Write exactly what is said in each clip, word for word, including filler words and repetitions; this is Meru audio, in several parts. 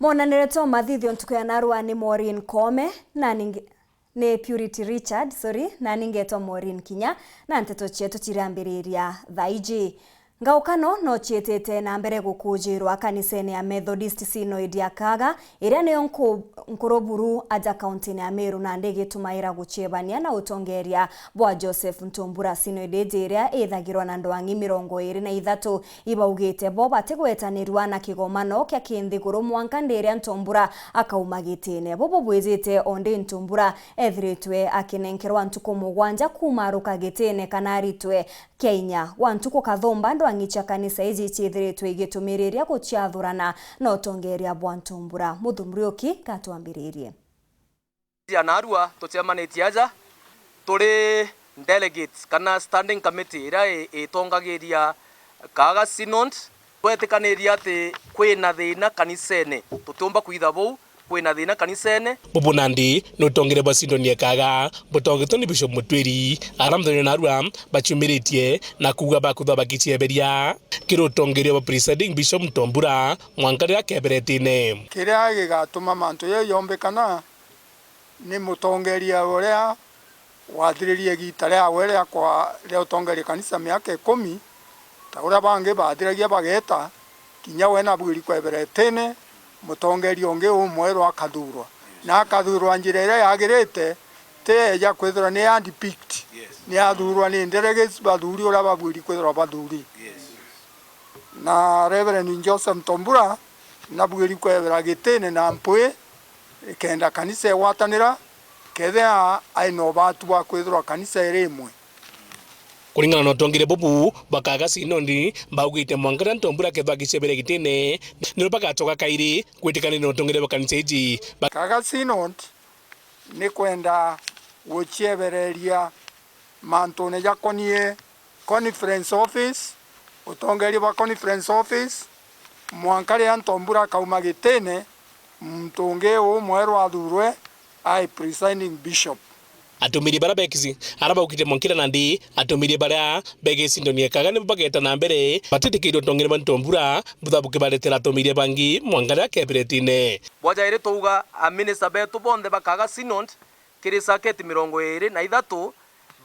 Monanire twa mathithio ntuku ya narua ni Maureen Koome, na ningi-, ni Purity Richard, sorry, na ningetwa Maureen Kinya, na nteto cietu cirambiriria thaa iji. Ngaukano no ciitite na mbere gukujirwa kanisene ya Methodist Synoid ya Kaga, iria niyo nku-, nkuru buru aja kauntine ya Meru, nandi igitumaira guciebania na utongeria bwa Joseph Ntumbura. Synoid iji iria ithagirwa na ndwang'i mirongo iiri na ithatu ibaugite bo batigwetanirua na kigomano kia kinthiguru mwanka ndiria Ntumbura akauma gitine. Bubu bwijite o ndi Ntumbura ethiritwe akinenkerwa ntuku mugwanja kuuma aruka gitine kana aritwe kia inya wa ntuku kathumba ndwang'i cia kanisa iji ciithiritwe igitumiriria guciathurana na utongeria bwa Ntumbura. Muthu Muriuki gatwambiririe. Ya narua tucemanitie aja turi delegates kana standing committee iria i-, itongagiria Kaga Synod. Twetikanirie ati kwina thina kanisene, tutiumba kwitha buu, kwina thina kanisene. Bubu nandi ni utongeria bwa Synod ya Kaga butongetwe ni Bishop Mutwiri, aria muthenya narua baciumiritie na kuuga bakwithwa bagicieberia kiri utongeria bwa Presiding Bishop Ntombura mwanka riria akeberetine. Kiria gigatuma mantu jau jombikana ni mutongeria uria wathiririe igiita riawe ria kwa-, ria utongeria kanisa miaka ikumi, ta uria bangi baathiragia bageeta, kinya we nabwiri kwebera itine, mutongeria ungi umweru akathurwa. Na akathurwa njira iria yagirite, ti eja kwithirwa ni handpicked. Ni athuurwa ni delegates bathuuri uria babwiri kwithirwa bathuuri. Na Reverend Joseph Ntombura nabwiri kwebera gitine na mpwi, ikenda kanisa igwatanira, kethira ai na ubatu bwa kwithirwa kanisa iri imwe. Kuringana na utongeria bubu bwa Kaga Synod, baugite mwanka riria Ntombura akethirwa agicebere gitine, niro bagacoka kairi gwitikania na utongeria bwa kanisa iji. Ba- Kaga Synod ni kwenda guciebereria mantune jakonie conference office, utongeria bwa conference office, mwanka riria Ntombura akauma gitine, muntu ungi umweru athuurwe ai presiding bishop. Atumiria baria bekisi, aria baukite mwanka riria nandi, atumiria baria begisi Synod ya Kaga nibo bageeta na mbere, batitikiria utongeria bwa Ntombura butha bukibaretera atumiria bangi mwanka riria akeberetine. Bwa jairi twauga, a minister betu bonthe ba Kaga Synod kiri circuit mirongo iiri na ithatu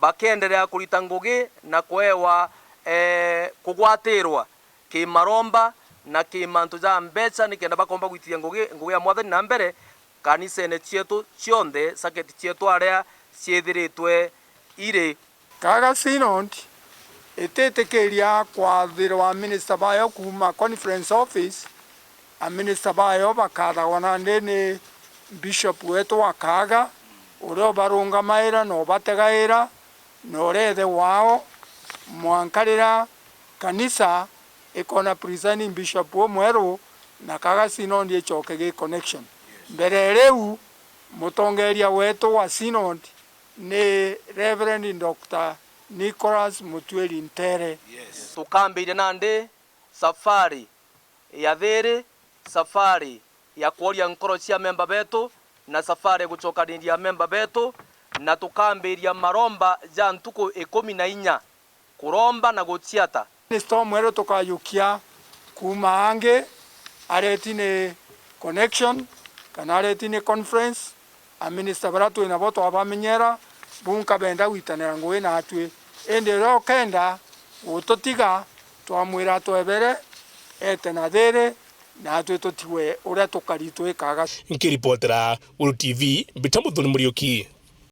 bakeenderea kurita ngugi na kuewa, ee, kugwatirwa kimaromba na kimantu ja mbeca, nikenda bakomba gwitithia ngugi, ngugi ya Mwathani na mbere kanisene cietu cionthe, circuit cietu aria ciithiritwe iri. Kaga Synod ititikiria kwathirwa a minister bayo kuuma conference office. A minister bayo bakathagwa nandi ni bishop wetu wa Kaga, uria ubarungamaira na ubategaira, na uria ithe wao, mwanka riria kanisa ikona presiding bishop umweru na Kaga Synod icoke gi connection. Mbere riu, mutongeria wetu wa Synod ni Reverend Doctor Nicholas Mutwiri Ntere. Tukambiria nandi safari ya thiiri, safari ya kworia nkoro cia memba betu, na safari ya gucokaniria memba betu, na tukambiria maromba ja ntuku ikumi na inya, kuromba na guciata. Minister umweru tukajukia kuuma angi, areti ni connection, kana areti ni conference, a minister baria twi nabo twabamenyera, bunka benda gwitanira ngugi naatwi. Indi uria ukenda gututiga, twamwira atwebere, eete na thiiri, naatwi tutigwe uria tukari twi Kaga. Nkiripotera Uru T V, mbita Muthoni Muriuki.